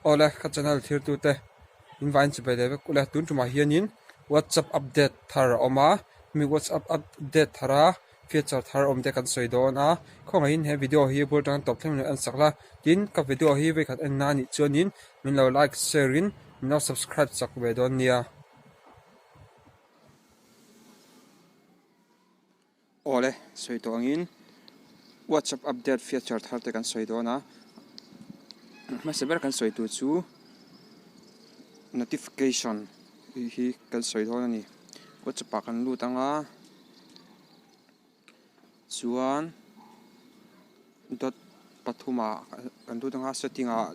Awle ka channel thirtute in vain chibai leh vek ule tun tumah hianin whatsapp update thar a awm a hemi whatsapp update thara feature thar awm te kan sawi dawn a khawngaihin he video hi bul atang tawp thleng lo en sak la tin ka video hi vawikhat en na anih chuanin min lo like share in min lo subscribe chak ve dawn nia. Awle, sawi tawh angin WhatsApp update feature thar te kan sawi dawn a, hmasa ber kan sawi tur chu notification tih hi kan sawi dawn a ni. WhatsApp ah kan lut ang a, chuan dot pathumah kan lut ang a, setting ah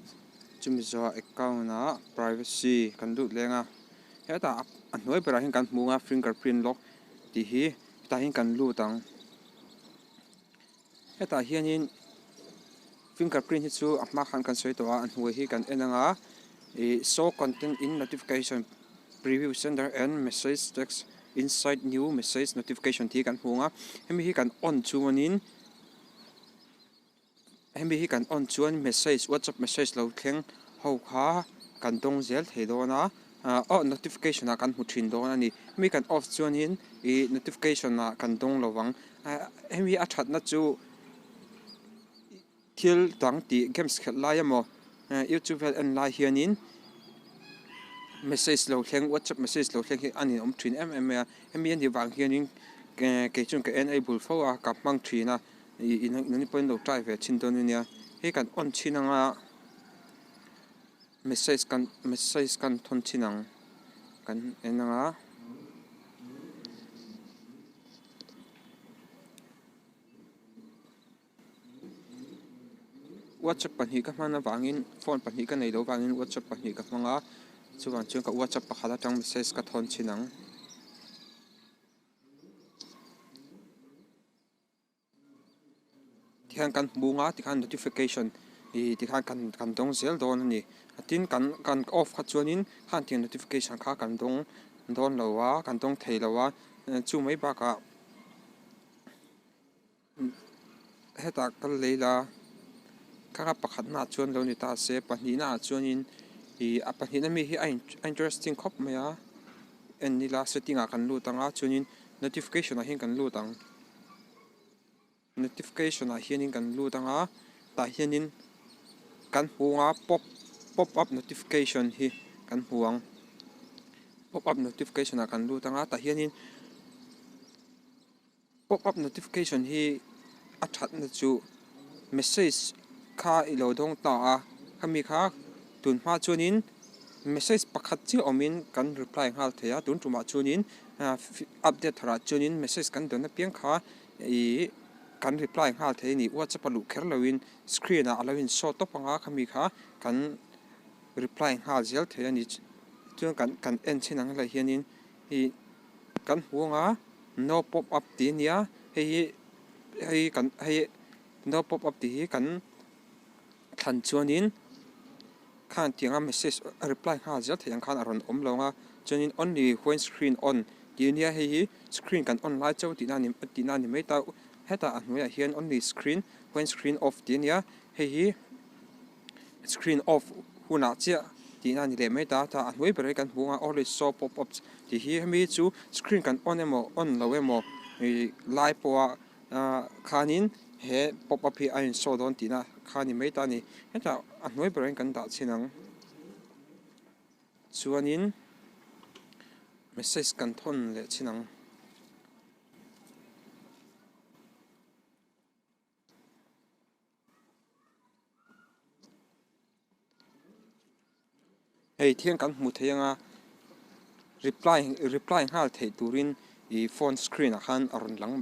chumi zawhah account ah privacy kan lut leng a, hetah a hnuai berah hian kan hmu ang a fingerprint lock tih hi hetah hian kan lut ang hetah hianin fingerprint hi chu a hma khan kan sawi tawh a a hnuai hi kan en ang a ih show content in notification preview sender and message text inside new message notification tih hi kan hmu ang a hemi hi kan on chuanin Hemi hi kan on chuan message whatsapp message lo thleng ho kha kan dawng zel thei dawn a ah aw notification ah kan hmu thin dawn a ni hemi kan off chuanin ih notification ah kan dawng lo vang ah hemi a thatna chu thil dang tih games khelh lai emaw youtube vel en lai hianin message lo thleng whatsapp message lo thleng hi a ninawm thin em em mai a hemi a nih vang hianin kei chuan ka enable fo a ka hmang thin a. Ih in nangni pawhin lo try ve chhin dawn ania hei kan on chhin anga message kan message kan thawn chhin ang kan en anga whatsapp pahnih ka hman avangin phone pahnih ka neih loh avangin whatsapp pahnih ka hmang a chuvang chuan ka whatsapp pakhat atang message ka thawn chhin ang. Tikhian kan hmung a tikhan notification ih tikhan kan kan dawng zel dawn a ni tin kan kan off kha chuanin khan tiang notification kha kan dawng dawn lo a kan dawng thei lo a chu mai bakah hetah kal lei la thlalak pakhat naah chuan lo ni ta se pahnih naah chuanin ih a pahnihna mi hi a interesting khawp mai a en ila setting ah kan lut ang a chuanin notification ah hian kan lut ang. Notification ah hianin kan lut ang a tah hianin kan hmu ang a pop pop up notification hi kan hmu ang pop up notification ah kan lut ang a tah hianin pop up notification hi a thatna chu message kha i lo dawng ta a khami kha tun hma chuanin message pakhat chiah awmin kan reply nghal thei a tun tumah chuanin update tharah chuanin message kan dawn apiang kha Ih kan reply nghal thei a ni. WhatsApp a luh kher loin screen ah a lo in show tawp ang a, khami kha kan reply nghal zel thei a ni. Chuan kan kan en chhin ang helai hianin ih kan hmu ang a no pop up tih a nia, hei hi hei kan hei no pop up tih hi kan thlan chuanin khan tianga message a reply nghal zel theih ang khan a rawn awm lo ang a chuanin only when screen on tih ania hei hi screen kan on lai chauh tihna ani tihna ani mai ta hetah a hnuaiah hian only screen when screen off tih ania hei hi screen off hunah chiah tihna ani leh mai ta tah a hnuai ber hi kan hmu ang a only show pop ups tih hi hemi chu screen kan on emaw on lo emaw ih lai pawha Ah khanin he pop up hi a in show dawn tihna kha a ni mai ta a ni. Hetah a hnuai berah hian kan dah chhin ang. Chuanin message kan thawn leh chhin ang. Hei thian kan hmu thei anga reply reply nghal theih turin ih phone screen ah khan a rawn lang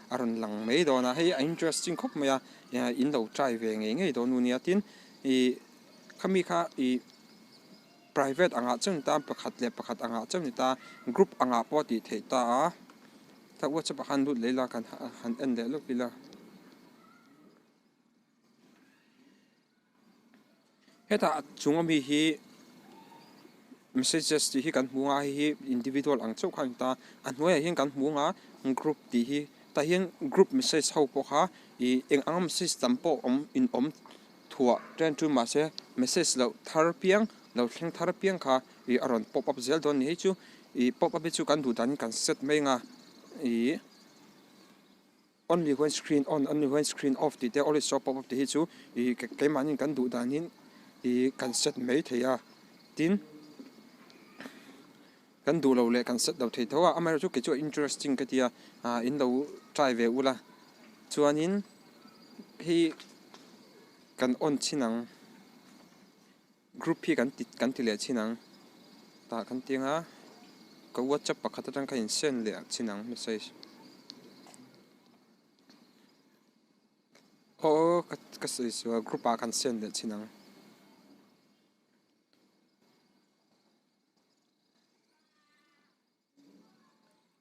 a rawn lang mai dawn a hei a interesting khawp mai a in lo try ve ngei ngei dawn u nia tin ih khami kha ih private angah chuan ni ta pakhat leh pakhat angah chuan ni ta group angah pawh a tih theih ta a ta whatsapp ah khan lut leh ila kan han en leh lawk ila. Hetah chung ami hi messages tih hi kan hmu ang a hei hi individual ang chauh kha a ni ta a hnuaiah hian kan hmu ang a group tih hi tah hian group message ho pawh kha ih eng anga message tam pawh awm in awm thu. phuah ṭen ṭun mahse message loh thar piang lo thleng thar piang kha ih a rawn pop up zel dawn a ni. Hei chu ih pop up hi chu kan duh danin kan set mai ang a ih only when screen on only when screen off tih te always show pop up tih hi chu ih keimahni kan duh danin ih kan set mai thei a tin. Kan duh lo leh kan set lo thei tho a, amaherawhchu kei chu a interesting ka ti a, ah in lo try ve ula chuanin hei kan on chhin ang group hi kan ti kan ti leh chhin ang tah kan ti anga ka whatsapp pakhat atang kha in send leh chhin ang message. Aw ka sawi sual group ah kan send leh chhin ang.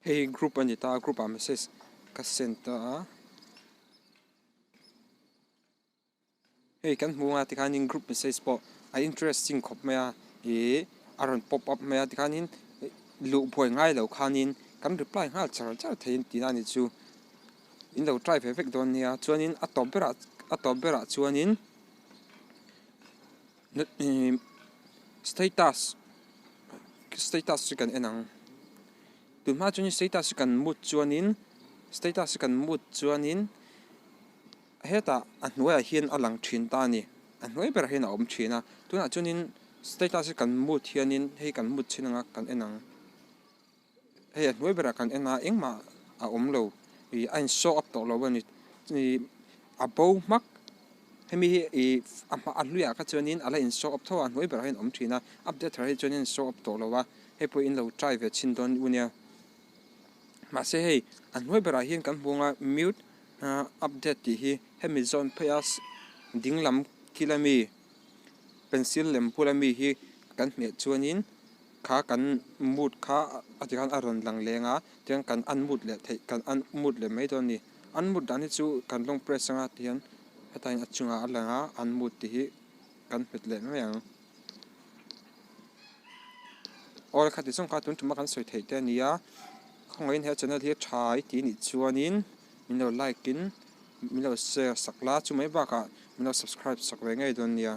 Hei hi group a ni ta a group ah message ka send ta a hei kan hmu anga tikhanin group message pawh a interesting khawp mai a ih a rawn pop up mai a tikhanin luh buai ngai lo khanin kan reply nghal char char thei a tihna a ni chu in lo try ve vek dawn nia chuanin a tawp berah a tawp berah chuanin. Status status chu kan en ang tunhma chuan status chu kan mut chuanin status chu kan mut chuanin hetah a hnuaiah hian a lang thin ta a ni a hnuai berah hian a awm thin a tunah chuanin status hi kan mut hianin hei kan mut chin anga kan en ang. Hei a hnuai berah kan en a engmah a awm lo ih a in show up tawh lo a ni ih a bo hmak hemi hi ih a hma a hluiah kha chuanin a la in show up tho a a hnuai berah hian a awm thin a update thar hi chuan a in show up tawh lo a hei pawh in lo try ve chhin dawn u nia mahse hei a hnuai berah hian kan hmu ang a mute ah update tih hi hemi zawn phei a ding lam kil ami pencil lem bul ami hi kan hmeh chuanin. Kha kan mood kha a ti khan a rawn lang leng a, tichuan kan unmood leh theih kan unmood leh mai dawn a ni. Unmood dan hi chu kan long press anga ti hian hetah hian a chungah a lang a, unmood tih hi kan hmet leh mai ang. Aw le khati zawng kha tun tuma kan sawi theih te a ni a, khawngaihin he channel hi tha i tih nih chuanin min lo like in min lo share sak la, chumai bakah min lo subscribe sak ve ngei dawn nia.